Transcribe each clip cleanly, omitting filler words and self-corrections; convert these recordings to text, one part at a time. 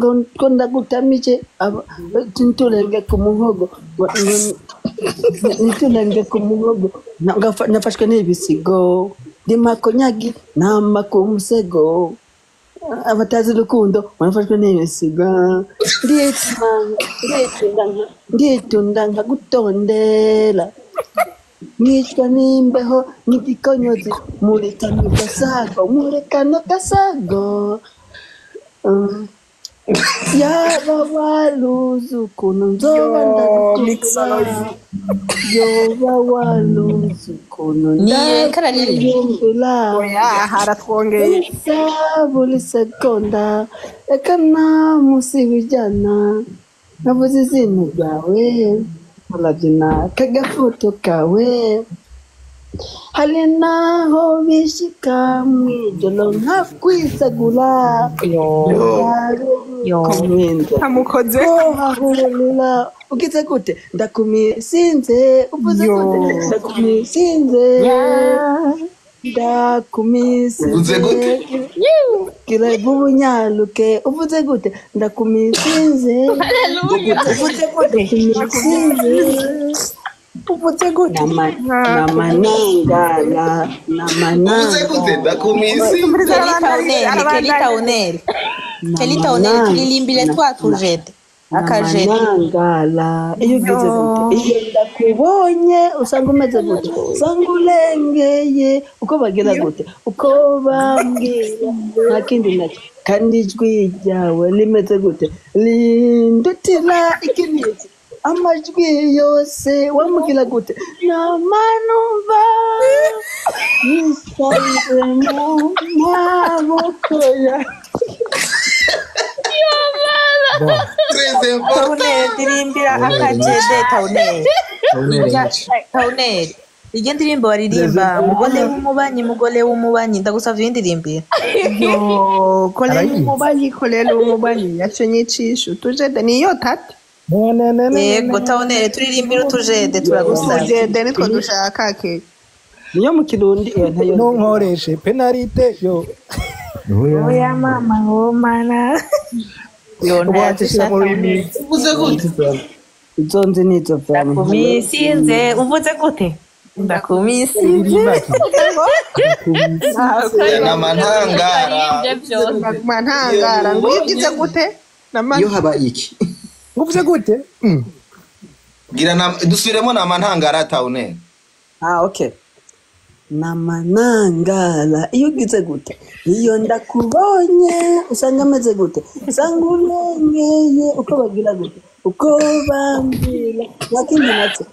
Ngo ndagutamije nturenge ku muhogo, nturenge ku muhogo. Nafashwe n'ibisigo, ndi makonyagi nama ku musego, abatazi urukundo banafashwe n'ibisigo. Nditunda nkagutondera, nicwa n'imbeho n'igikonyozi muri kano gasago, muri kano gasago. Yaba waruzi ukuntu nzoba ndagukunda, yoba waruzi ukuntu ndakuyumvira. Oya, haratwongeye. Buri segonda, reka nta munsi wijyana navuze izina ryawe, urabyina kagafoto kawe. Hari naho bishika mwijoro nkakwisagura, amukoze hahurira. Ugize gute? Ndakumisinze. Uvuze gute? Ndakumisinze, ndakumisinze. Gira ubunyaruke. Uvuze gute? Ndakumisinze. Uvuze gute? Ndakumisinze. Uvuze gute? Namanangara, namanangara. Kelita oneri, Kelita oneri, turirimbire twa tujede akajede. Namanangara. Iyo ugize gute? Iyo ndakubonye usanga umeze gute? Usanga urengeye. Uko bagira gute? Uko bambwira, nta kindi nacyo. Kandi ijwi ryawe rimeze gute? Rindutira iki n'iki, amajwi yose. Wamubwira gute? Namanumva nisanze mu maboko ya Tawuneri, dirimbira akajede. Tawuneri, Tawuneri, iryo ndirimbo baririmba, mugore w'umubanyi, mugore w'umubanyi, ndagusavye uyindirimbira. Yo, kolela umubanyi, kolela umubanyi, yacenyicisha utujede niyo tati. Yego Tawuneri, turirimbira utujede, turagusavye. Utujede nitwo dushaka ke. Niyo mu Kirundi iyo ntayo. Ntunkoreshe pénalité yo. Oya mama ngomana. Yo, Wacishira mu remix. Uvuze gute? Izo nzi nizo vyama. Ndakumisinze. Uvuze gute? Ndakumisinze. Namantangara. Namantangara ngo iyo ugize gute? Iyo haba iki? Uvuze gute? Gira na dusubiremo namantangara, Tawune. Ah, okay. Namanangara. Iyo ugize gute? Iyo ndakubonye usanga ameze gute? Usanga urengeye. Uko bagira gute? Uko bambwira, nta kindi nacyo.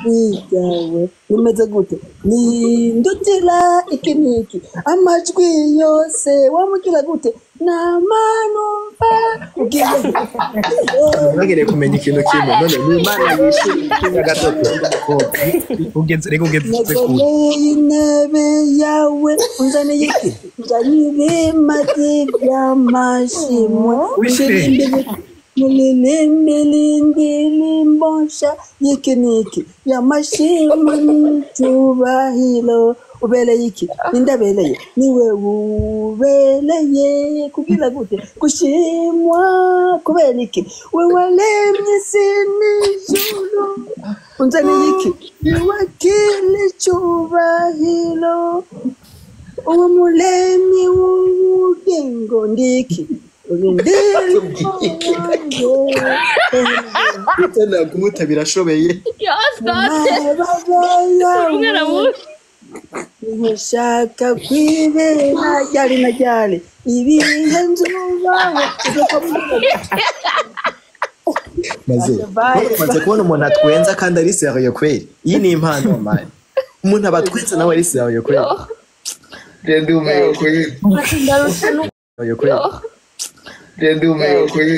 Ryawe rimeze gute? Nindutira iki n'iki, amajwi yose. Wamubwira gute? Namanumva ugiye. Bagereye kumenya ikintu kimwe none ni Imana yishimye gato. Ugeze, reka, ugeze kure. Nagoreye intebe yawe, unzaniye iki? Nzaniye ibimazi by'amashimwe. Muririmbire indirimbo nshya y'iki n'iki, y'amashimwe n'icyubahiro. Ubereye iki? Ninde abereye? Niwe ubereye kugira gute? Gushimwa. Kubera iki? We waremye isi n'ijuru. Unzaniye iki? Niwe kili icyubahiro, uwo muremyi w'ubugingo. Ndiki indirimbo. Gutana birashobeye. Nshaka kwibera ryari na ryari, ibihe nzubaho. Maze kubona umuntu atwenza kandi ari sérieux kweli, iyi ni impano man. Umuntu aba atwenza nawe ari sérieux kweli. Ndumiwe kweli. Kweli. Ndumiwe kweli.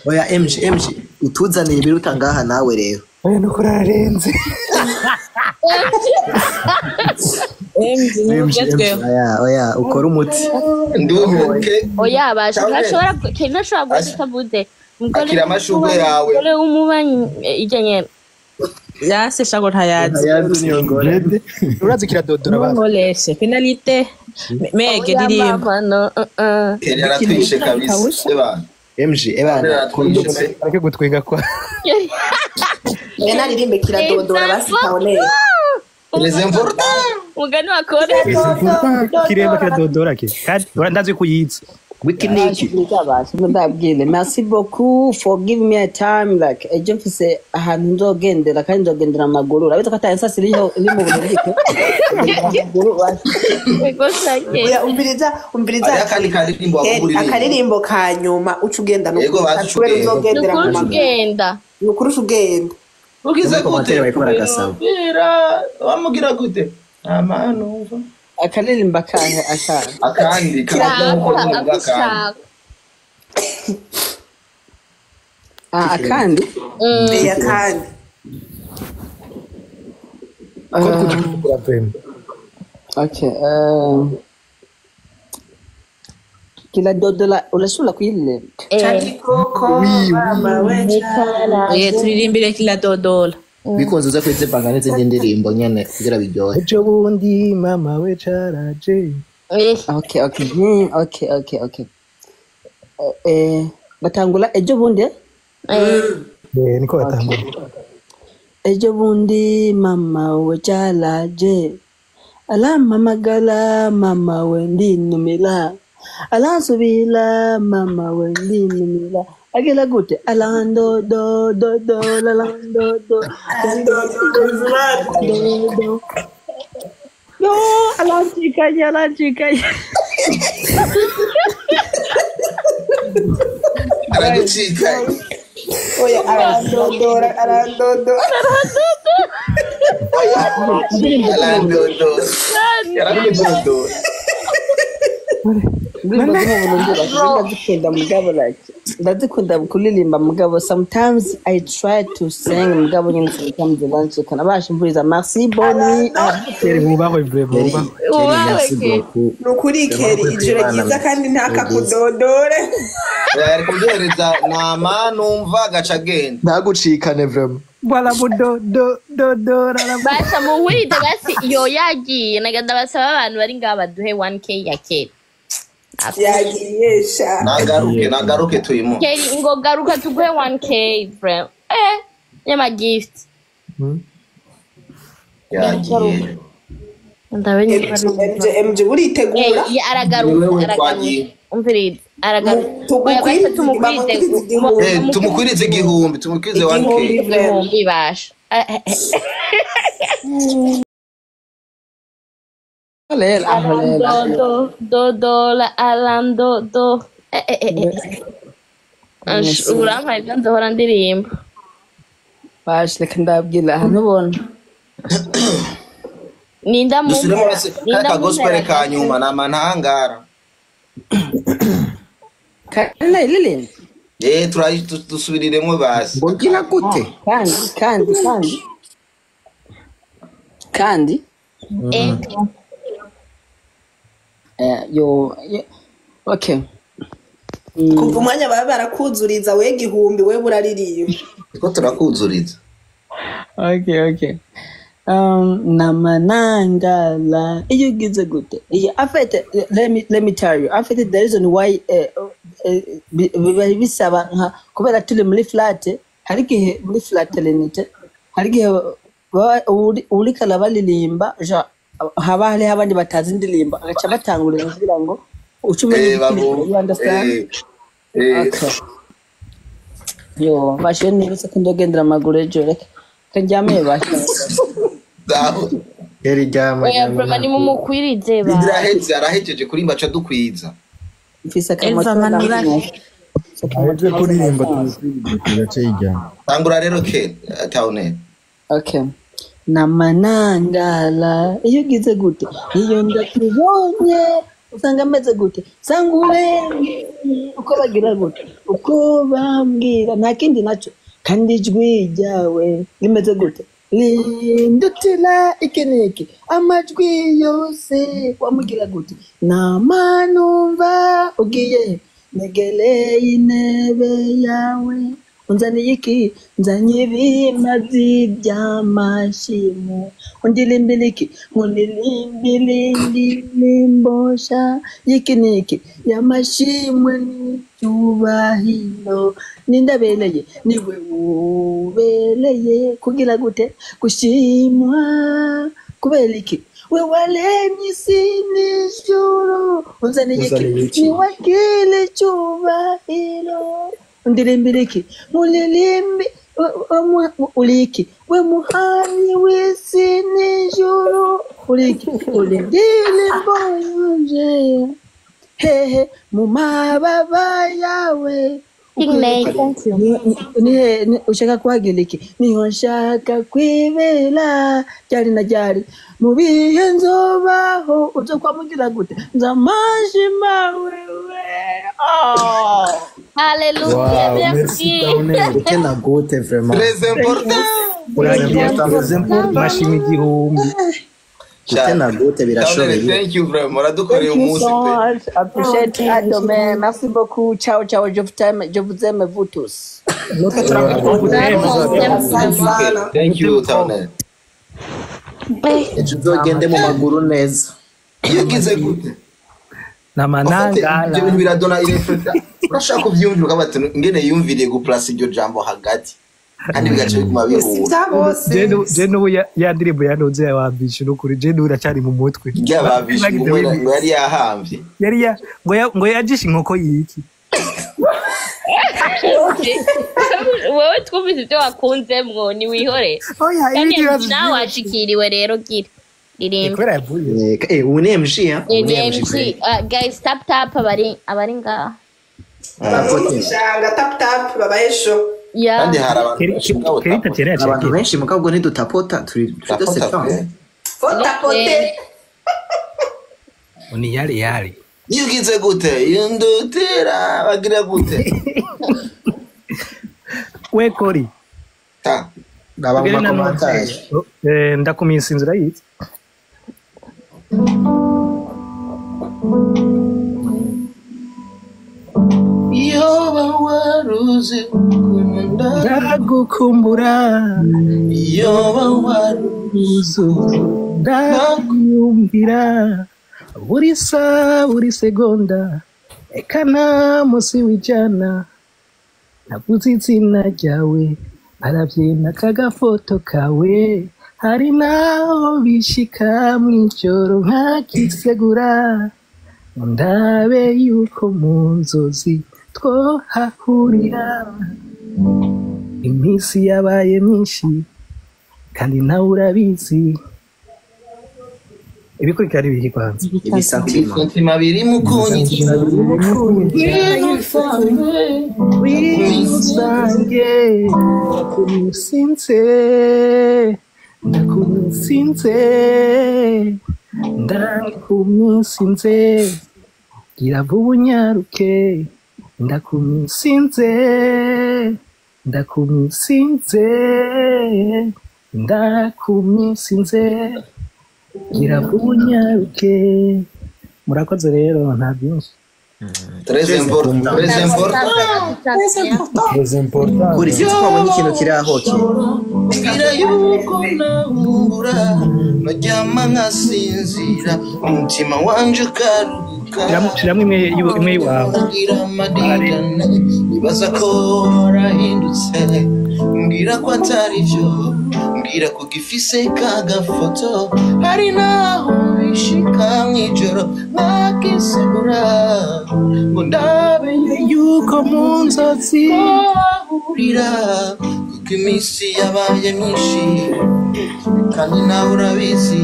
Oya MG, MG, utuzaniye ibiruta ngaha nawe rero. Oya, nuko urarenze. Oya, oya, ukora umuti. Ndumiwe. Oya basha, ntashobora, ntashobora guhita utavuze mugore. Akira amashurwe yawe. Mugore w'umubanyi, ijya nyene. Yase shago ntayazi. Ntayazi niyo ngorane. Urazi kiradodora basi. Nkoleshe penalite. Mege ririmba. No, Kelly aratwishe kabisa. Eba. MG ebana Aratwishe. Areke gutwenga kwa. Ena ririmbe kiradodora basi kaonera. Les important. Mugani wa kore. Kiremba kiradodora ke. Kandi ndazi kuyiza. Wiki niki. Ndabwire merci beaucoup for giving me a time like ejo mfise ahantu nzogendera kandi nzogendera amaguru urabizi ko ata ensasi iriho iri mu Burundi Oya, umviriza umviriza. Hariho akandi karirimbo wagugurira. Akaririmbo ka nyuma uca ugenda no Yego, bazi uca kubera ugenda. uzogendera mu Nukuri maguru. ugenda. Nukuri uca ugenda. Ugize gute? Bariko baragasaba. Bira, wamugira gute? Amanumva. Akaririmba kahe akana? Akandi Shaka, kamuko n'ubwa kandi. agushaka. Ah, akandi? Oya, akandi. Ko twuje kugura. Okay, kila dodola urashobora kuyiririmba? Koko mama we. Oya, turirimbire kiradodora. Bikunze uza kwizipanga n'izindi ndirimbo nyene kugira biryohe. Ejo bundi mama we caraje. Okay, okay. Okay, okay, okay. Batangula ejo bundi eh? Eh, niko batangura. Ejo bundi mama we caraje arampamagara mama we ndinumira aransubira mama we ndinumira agira gute arandodododo arandodo dodo no arancikanye arancikanye. Aragucika. Oya, arandodora arandodora. Arandodo. Yarakudodora. Indirimbo zo mu Burundi ndazikunda mugabo like ndazikunda kuririmba mugabo sometimes I try to sing mugabo nyine sometimes ndancikana basha imvuriza merci bonne nuit. Keri bubahwe vraiment bubahwe. Kelly, merci beaucoup. Nukuri Kelly, ijoro ryiza kandi ntakakudodore. Yari kuduhereza nama numva agaca agenda. Ntagucikane vraiment. Baramudo-do-do-do. Basha muhuride basi yo yagiye naganda basaba abantu bari ngaha baduhe 1K ya Kelly. Yagiye sha. Nagaruke nagaruke tuyimu. Kelly ngo garuka tuguhe 1K bro. Yama gift. Yagiye. Ndabenye. MJ MJ uritegura. Eh, aragaruka Wewe aragaruka. twagiye. Umvirize aragaruka. Oya, basha tumukwirize igihumbi. Tumukwirize igihumbi, tumukwirize 1K. Igihumbi basha. Rero aho rero. Alandodo, dodo, la alandodo. Eh. Ansh, urampaye ibyo nzohora ndirimba. Basha reka ndabwira ahantu ubona. Ninda mu Dusubiremo basi Ninda ka gospel mumpera ka nyuma nama ntangara. Kandi nayiririmba. Eh, turayi dusubiriremo basi. Ngo ngira gute? Kandi kandi kandi kandi yo, okay. Kuva umwanya baba barakuzuriza we gihumbi we buraririmba. Niko turakuzuriza. Okay, okay. Namanangala iyo ugize gute iyo afete let me tell you afete the reason why biba bisaba nka kubera turi muri flat hari igihe muri fraternité hari igihe baba uriko arabaririmba haba hariho abandi batazi indirimbo agaca batangurira kugira ngo uce umenya Babu. you understand? Okay. Yo bashe nibutse ko ndogendera amaguru ejo reka karyame bashe. Zaho. Kelly ryama Oya ryama. broma nimumukwirize ba. Araheze arahejeje kurimba aca dukwiza. Mfise akamoto Elva manura. Aje kuririmba tumukwirize tugace yijyana. Tangura rero ke tawune. Okay. Namanangala iyo ugize gute iyo ndakubonye usanga ameze gute usanga urenge uko bagira gute uko bambwira nta kindi nacyo kandi ijwi ryawe rimeze gute rindutira iki n'iki amajwi yose wamugira gute namanumva ugiye he negereye intebe yawe Unzaniye iki? Nzanye ibimazi by'amashimo. Undirimbira iki? Nkuririmbira indirimbo sha. Iki niki? Y'amashimwe n'icyubahiro. Nindabereye niwe ubereye kugira gute? Gushimwa kubera iki? We waremye isi n'ijuru. Unzaniye iki? Unzaniye iki? Niwe kile cyubahiro. Undirimbira iki? Nkuririmbi uri iki? We muhanyi w'isi n'ijuru. Uri iki? Uri indirimbo yanje hehe mu mababa yawe. Kingmaker, thank you. Ushaka kuhagira iki? Niho nshaka kwibera ryari na ryari mu bihe nzobaho. Uzokwamugira gute? Nzamashima wewe. Oh. Hallelujah, Wow, merci merci. Townaire. Gute na gute vraiment. Très important. Uragiye Très important. mashima igihumbi. Gute na gute Townaire, birashobeye. thank you vraiment. Uradukoreye Thank you umunsi so pe. much. Appreciate Okay. à demain. Merci beaucoup. Ciao, ciao. Je vous aime. Je vous aime, vous tous. Murakoze. Asante sana. Thank you Townaire. Ejo uzogende mu maguru neza. Iyo ugize gute? Ni amanangara. Ibyo bintu biradona irefleta. Urashaka kuvyumvira ukavuga ati ngene yumviriye guplasa iryo jambo hagati. Kandi bigaca biguma Si bihura. bya bose. Je n'ubu ya ndirimbo yantuze yabambishe n'ukuri je n'ubu iracyari mu mutwe. Ryababishe ngo ngo yari yahamvye. Yari ya ngo yajishe inkoko yiki. Wowe twumvise ibyo wakunzemwo niwihore. Oya, Kandi ibindi bibazo nawe washikiriwe rero gira ririmba. Kubera yavuye. Eh, ubu ni MG ha? Ubu Ni ni MG. MC. Guys, tap tap abari ngaha. Shanga tap tap babaye sho. Yeah. Kandi hari abantu benshi mugabo Kerita tapota. tera Abantu benshi mugabo ubwo ntidutapota turi de Tapota pe. septante. Fotapote. Ni yari yari. Iyo ugize gute? Indutira bagira gute? We kori. Ta. Ndaba mu makomantaje. Ndakumisa inzira yitse. Yoba waruzi ukuntu Ndagukumbura Yoba waruzi ndakwiyumvira buri saa buri segonda eka nta munsi w'ijana navuze izina ryawe arabyina kagafoto kawe hari naho bishika mw'ijoro nkakisegura ndabe yuko mu nzozi twohahurira iminsi yabaye myinshi kandi nawe urabizi. Ibikurikira ari ibiki kwanza? Ibisantima. Ibisantima biri mu kunyica. Wisange ndakumisinze ndakumisinze ndakumisinze gira vuba unyaruke ndakumisinze ndakumisinze ndakumisinze gira vuba unyaruke. Murakoze rero nta byinshi. Très important. Très important. Très important. Kuri sinzi ko wabonye ikintu kiri aho ki. Mbwira yuko nahura naryama nkasinzira umutima wanje ukaruhuka. Shiramo imwe y'iwawe. Mbwira amadidane nibaza ko warahindutse mbwira ko atari byo mbwira ko gifise kagafoto hari naho bishika mw'ijoro nakisegura ngo ndabe yuko mu nzozi twahurira kuko iminsi yabaye myinshi kandi nawe urabizi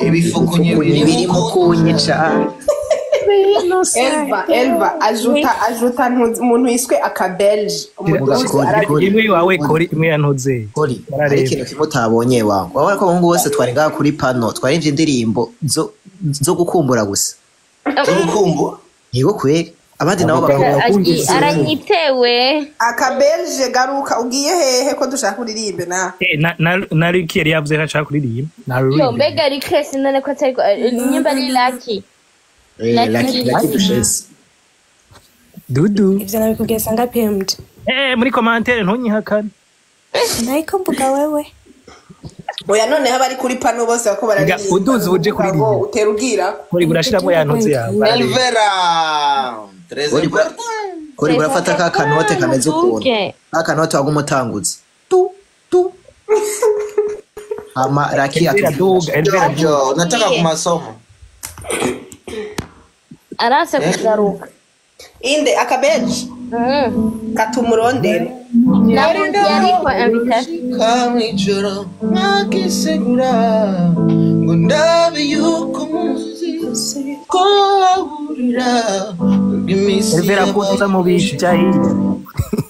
ibifukunye Biri mu kunyica. Elva, Elva, ajuta umuntu yiswe akabelge. Kori. Imwe iwawe kori imwe ya ntuze. Kori. Hari ikintu kimwe utabonye wawe. Wabona ko abahungu bose twari ngaha kuri pano twarivye indirimbo zo gukumbura gusa. Zo gukumbura? Yego kweri. Abandi nabo bakunda. Aranyitewe. Akabelge garuka ugiye hehe ko dushaka uririmbe na. Na Ricky yari yavuze ko ashaka kuririmba. Na Yo, Ricky. mbega Ricky sinone ko atari nyimba ari Lucky. Lucky Lucky Duchesse. Dudu. Ivyo nabikubwiye sanga PMD. Muri commentaire ntunyihakane. Nariko mvuga wewe. Oya, noneho abari kuri pano bose bako bararirimba. Uduze uje kuririmba. Ngo utera ubwira. Kuri urashiramo ya ntuzi yawe. Elvera, très important. Kuri urafata ka kanote kameze ukuntu. Ka kanote waguma utangutse. Tu tu. Ama Raki atuduga. Elvera Jojo, nataka kumasomo. Arase kugaruka. Inde akabeji. Katumurondere. Namuzi ariko invitation. Kamwijoro nakisegura ngo ndabe yuko muzi ko wahurira iminsi Elvera kuza mu bijya hirya.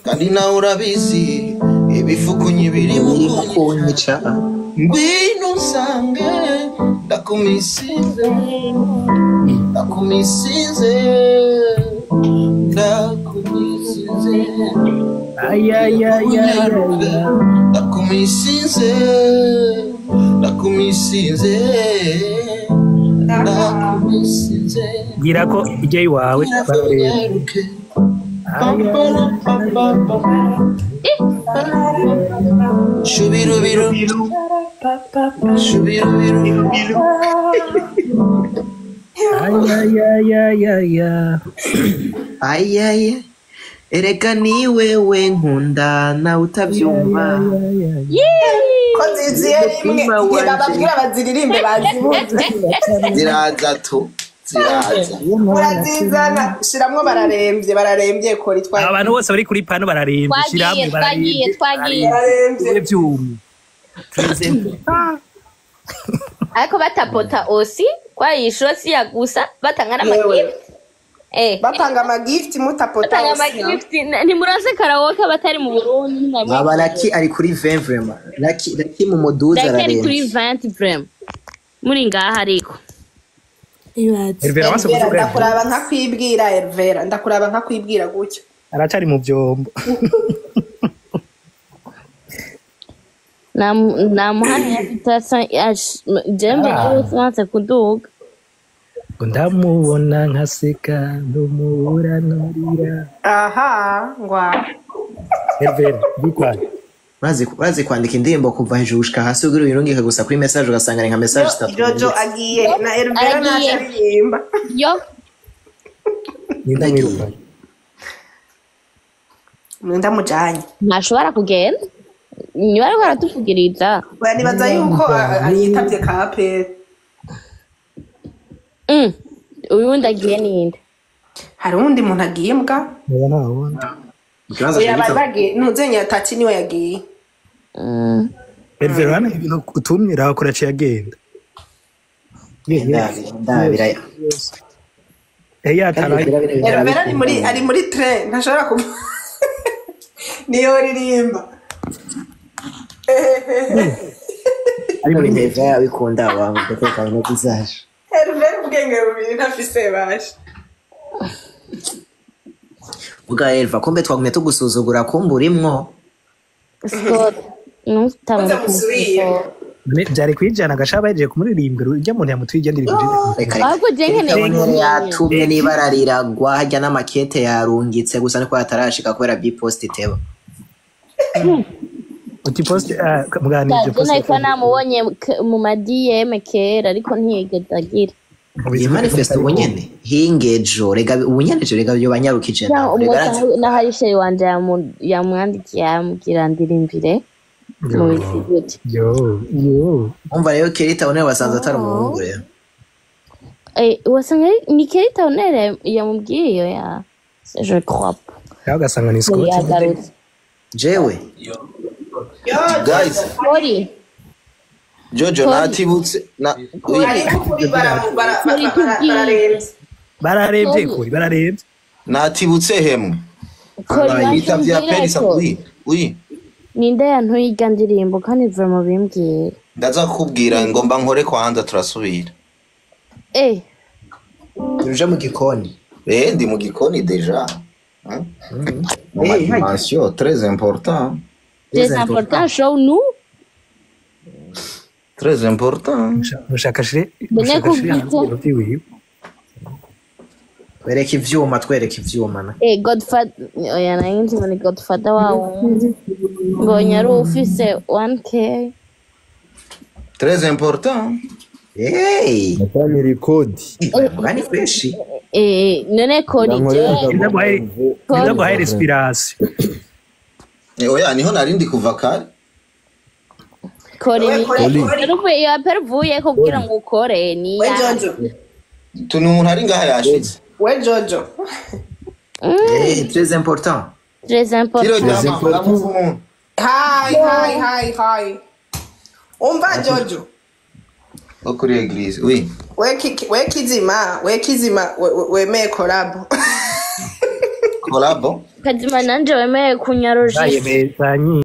Kandi nawe urabizi ibifukunyi biri mu kunyica. Ngwino usange ndakumisize, ndakumisize, ndakumisize. Ay ay ay ay. Ndakumisize, ndakumisize, ndakumisize. Gira ko ijya iwawe barareba. Shubirubiru, shubirubiru. Ay ay ay ay ay. Ay ay. Erega ni wewe nkunda nawe utabyumva. Ko ziziye rimwe igihe bababwira baziririmbe bazibuze. Ziraza tu, ziraza. Murazizana shiramwo bararembye, bararembye kora itwaye. Abantu bose bari kuri pano bararembye, shiramwe bararembye. Twagiye. Bararembye. Byumye. Ariko batapota osi kwa yishuro si yagusa batanga n'amagift. Batanga amagift mutapota. Batanga amagift ntimurase karaoke abatari mu Burundi. Aba Lucky ari kuri 20 vraiment. Lucky Lucky mu muduza ararembye. Lucky ari kuri 20 vraiment. Muri ngaha ariko. Elvera wase kuvuga. Ndakuraba nka kwibwira Elvera, ndakuraba nka kwibwira gutyo. Aracari mu byombo. Namuhanye invitation jembe yose kuduga. Ndamubona nkaseka ndumubura nurira. Aha ngwa. Elvera bikwana. Urazi kwandika indirimbo kuva hejuru gushika hasi ugira uyirungike gusa kuri message ugasanga ni nka message zitatu. Jojo agiye na Elvera ntasharirimba. Yo. Ndamwiruka. Ndamujanye. Ntashobora kugenda. Niba ariko aratuvugiriza. Oya, nibaza yuko yitavye ka pe. Uyundi agiye ninde? Hari uwundi muntu agiye mbwa? Oya nta wundi. Oya bari bagiye, ntuzenya Tati niwe yagiye. Elvera hano ibintu utumye rakora aciye agenda. Ndabira. Elvera ari muri train ntashobora kuva. Niyo ririmba. Ari muri Elvera abikunda abantu ndakeka no bizaje. Elvera ubwenge bubiri ntafise basha. Buga Elva kumbe twagumye tugusuzugura kumburimwo. Scott nutanga kumusubira. Byari kwijana gashaba yaje kumuririmbira ujya muntu yamutwiye ndirimbo. Ahubwo je nkeneye yatumye n'ibara riragwa hajya n'amakete yarungitse gusa niko yatarashika kubera bi post iteba. Uti post muganije post. Nari namubonye mu ma DM kera ariko ntiyigeze agira. Iyi manifest ubunyene hingejo rega ubunyenejo rega byo banyarukije nawe rega na wanje yamwandikiye yamubwira ndirimbire mu bisigute. Yo yo umva rero Kerita onere wasanze atari umuhungu rero. Wasanga ni Kerita onere yamubwiye iyo ya je crois. Yawe gasanga ni Scott. Jewe guys Sorry. Jojo natibutse na bararembye kuri bararembye natibutse hemwe bitavye aperi oui oui ninde yantuye irya ndirimbo kandi vraiment bimbwiye ndaza kukubwira ngomba nkore kwanza turasubira uje mu gikoni ndi mu gikoni deja ma dimension très important. Très important show nous. Très important. Mushakashire. Twereke ivyuma, twereke ivyuma na. Godfather, oya, nari nzi ngo ni Godfather wa wundi, mbonye ari ufise 1K. Très important. Hey. Natani rekodi. Muga ni fresh. None kori Ndaguhaye, ndaguhaye respiration. Oya, niho narindi kuva kare. Kori We, ni Kori, Kori. Rupe iyo apera uvuye kugira ngo ukore ni We ya Jojo. Tuni umuntu ari ngaha yashitse. We Jojo. Hey, très important. Très Kiro important. ryama aramuva umuntu. Hi, hi, hi, hi. Umva Jojo. Wo kuri église, oui. We we Kizima, we Kizima, wemeye collab. Collabo. Kazima nanje wemeye kunyarujisha. Ndayemeye za nyinshi.